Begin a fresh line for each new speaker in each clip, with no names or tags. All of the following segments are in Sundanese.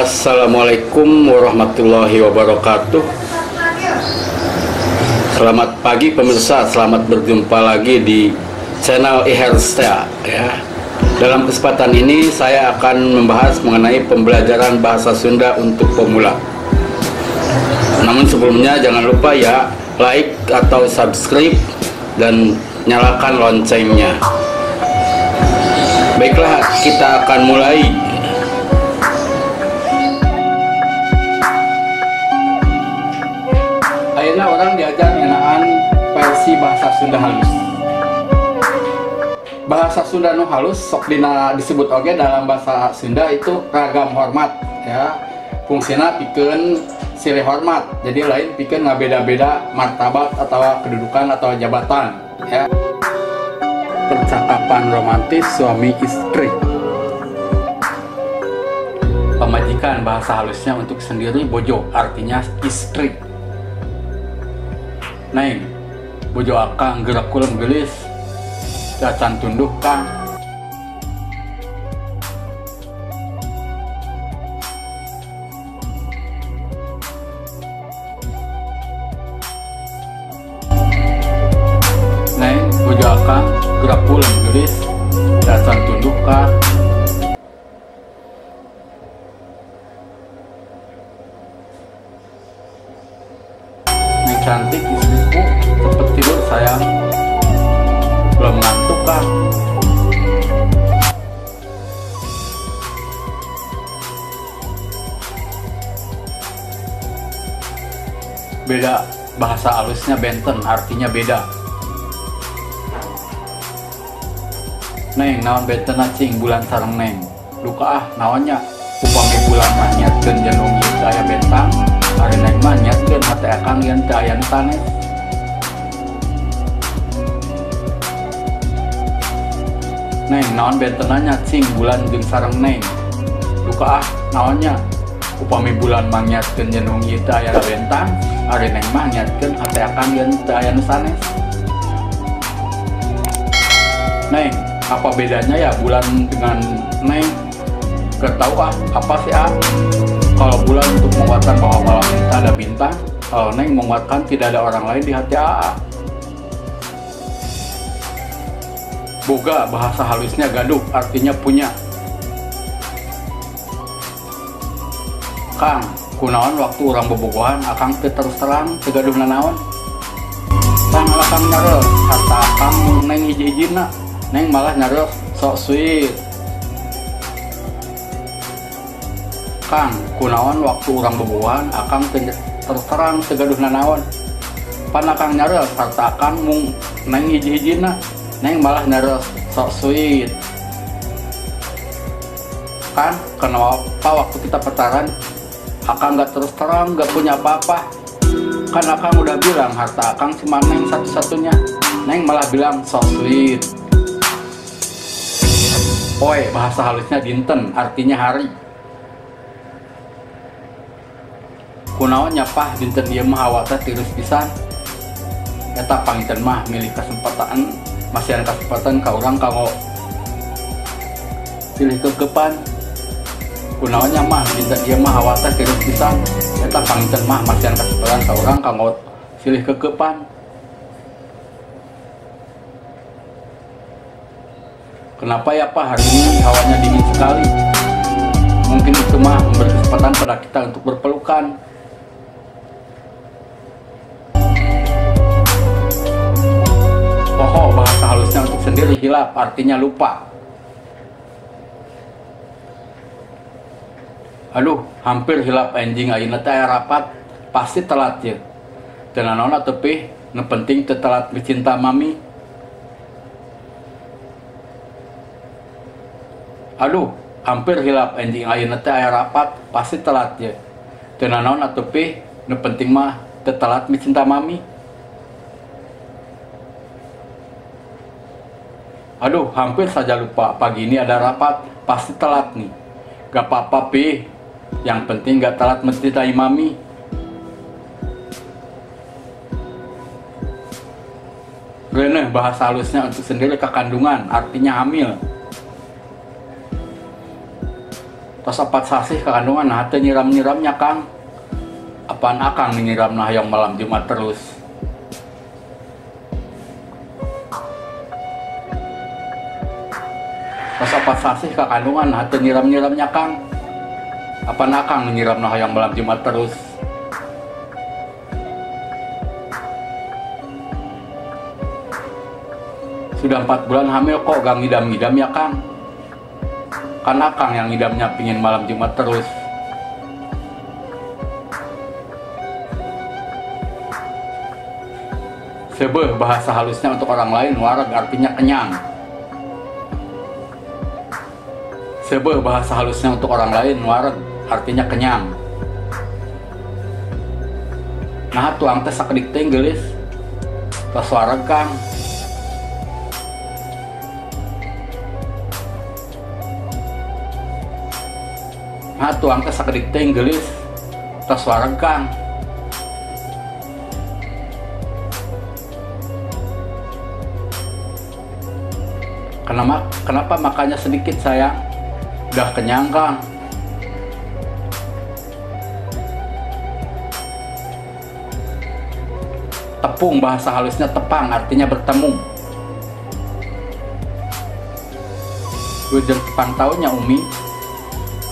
Assalamualaikum warahmatullahi wabarakatuh. Selamat pagi pemirsa, selamat berjumpa lagi di channel Ihersta ya. Dalam kesempatan ini saya akan membahas mengenai pembelajaran bahasa Sunda untuk pemula. Namun sebelumnya jangan lupa ya, like atau subscribe dan nyalakan loncengnya. Baiklah, kita akan mulai. Ayeuna orang diajar ngeunaan versi bahasa Sunda halus. Bahasa Sunda nu halus sok dina disebut oge dalam bahasa Sunda itu ragam hormat ya. Fungsina pikeun silih hormat. Jadi lain pikeun ngabeda-beda martabat atau kedudukan atau jabatan ya. Percakapan romantis suami istri. Pamajikan bahasa halusnya untuk sendiri bojo, artinya istri. Neng, bojo akang gerak kulem gelis, cacan tunduh kang. Neng, bojo akang gerak kulem gelis, cacan tunduh kang. Neng cantik istriku, cepet tidur sayang, belum ngantuk kah? Beda bahasa halusnya benten, artinya beda. Neng, naon benten cing bulan sareng neng. Duka ah naonnya, upami bulan mah niatkeun yen wengi teu aya bentang, ari neng mah niatkeun hate akang yen teu aya nu sanes. Neng, naon bentenanya cing bulan jeung sareng neng. Duka ah naonnya, upami bulan mah niatkeun yen wengi teu aya bentang, ari neng mah niatkeun hate akang yen teu aya nu sanes. Neng, apa bedanya ya bulan dengan neng? Gak tahu ah, apa sih ah? Kalau bulan untuk menguatkan bahwa malam ini tak ada bintang, kalau neng menguatkan tidak ada orang lain di hati AA. Boga bahasa halusnya gaduh, artinya punya. Kang, kunaon waktu urang bobogohan akang teu terus terang teu gaduh nanaon. Tang akang nyareus harta akang mun neng hiji-hijina, neng malah nyareus sok sweet. Kang, kunaon waktu urang bobogohan akang teu terus terang teu gaduh nanaon. Pan akang nyareus harta akang mung neng hiji-hijina, neng malah nyareus sok sweet. Kan, kenapa waktu kita pacaran akang gak terus terang, gak punya apa-apa? Kan akang udah bilang harta akang cuma neng satu-satunya, neng malah bilang so sweet. Poe bahasa halusnya dinten, artinya hari. Kunaon nyapah dinten ieu mah hawa teh tiris pisan. Eta panginten mah milih kesempatan, masihan kesempatan ka urang kanggo silih kekepan. Kunaonnya mah dinten ieu mah hawa teh tiris pisan. Eta panginten mah masihan kesempatan ka urang kanggo silih kekepan. Kenapa ya Pak hari ini hawanya dingin sekali? Mungkin itu mah memberi kesempatan pada kita untuk berpelukan. Poho bahasa halusnya untuk sendiri hilap, artinya lupa. Aduh, hampir hilap anjing ayeuna teh aya rapat, pasti telat ye. Teu nanaon atuh pih, nu penting teu telat mencinta mami. Aduh, hampir hilap anjing ayeuna teh aya rapat, pasti telat ye. Teu nanaon atuh pih, nu penting mah teu telat mencinta mami. Aduh, hampir saja lupa pagi ini ada rapat, pasti telat nih. Gak apa-apa pih, yang penting gak telat mencintai mami. Rene bahasa halusnya untuk sendiri kekandungan, artinya hamil. Tos 4 sasih kakandungan nah teu nyiram-nyiramnya Kang. Apaan akang nyiramna hayang malam Jumat terus. Tos 4 sasih kakandungan nah teu nyiram-nyiramnya Kang. Apaan akang nyiramna hayang malam Jumat terus. Sudah 4 bulan hamil kok gak ngidam-ngidam ya Kang? Kan akang yang ngidamnya pingin malam Jumat terus. Sebeh bahasa halusnya untuk orang lain, wareg artinya kenyang. Sebeh bahasa halusnya untuk orang lain, wareg artinya kenyang. Nah tuang teh sakedik teh geulis. Tos wareg Kang. Nah tuang teh sakedik teh geulis. Tos wareg Kang. Kenapa makannya sedikit sayang? Udah kenyang Kang. Tepung bahasa halusnya tepang artinya bertemu. Wilujeng tepang tahunnya Umi.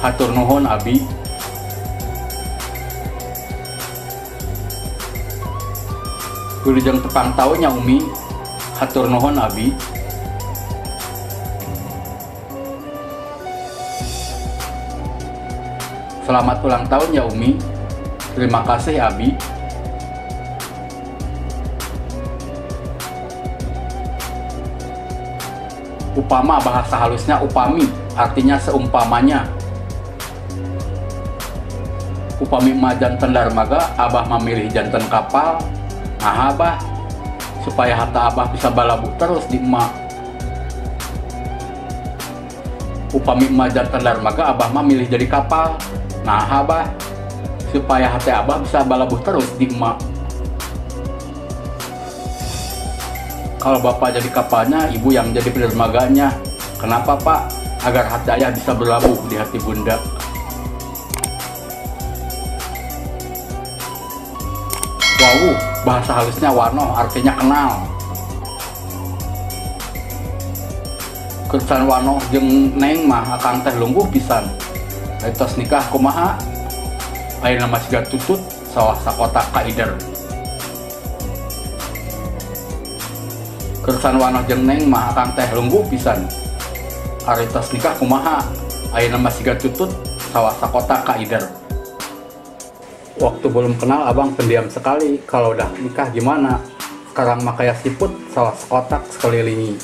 Hatur nuhun Abi. Wilujeng tepang tahunnya Umi. Hatur nuhun Abi. Selamat ulang tahun ya Umi. Terima kasih Abi. Upama bahasa halusnya upami, artinya seumpamanya. Upami mah janten darmaga, abah memilih janten kapal. Nah abah, supaya harta abah bisa balabuh terus di emak. Upami mah janten darmaga, abah memilih jadi kapal. Nah abah, supaya hati abah bisa balabuh terus di emak. Kalau bapak jadi kapalnya, ibu yang jadi dermaganya. Kenapa pak? Agar hati ayah bisa berlabuh di hati bunda. Wau, bahasa halusnya wanoh, artinya kenal. Kersan wanoh jeung neng mah akang teh lungguh pisan. Tos nikah kumaha? Ayeuna mah siga tutut sawah sakotak ka ider. Kersan wanoh jeung neng mah akang teh lungguh pisan. Ari tos nikah kumaha? Ayeuna mah siga tutut sawah sakotak ka ider. Waktu belum kenal abang pendiam sekali, kalau udah nikah gimana? Sekarang mah kayak siput sawah sekotak sekelilingi.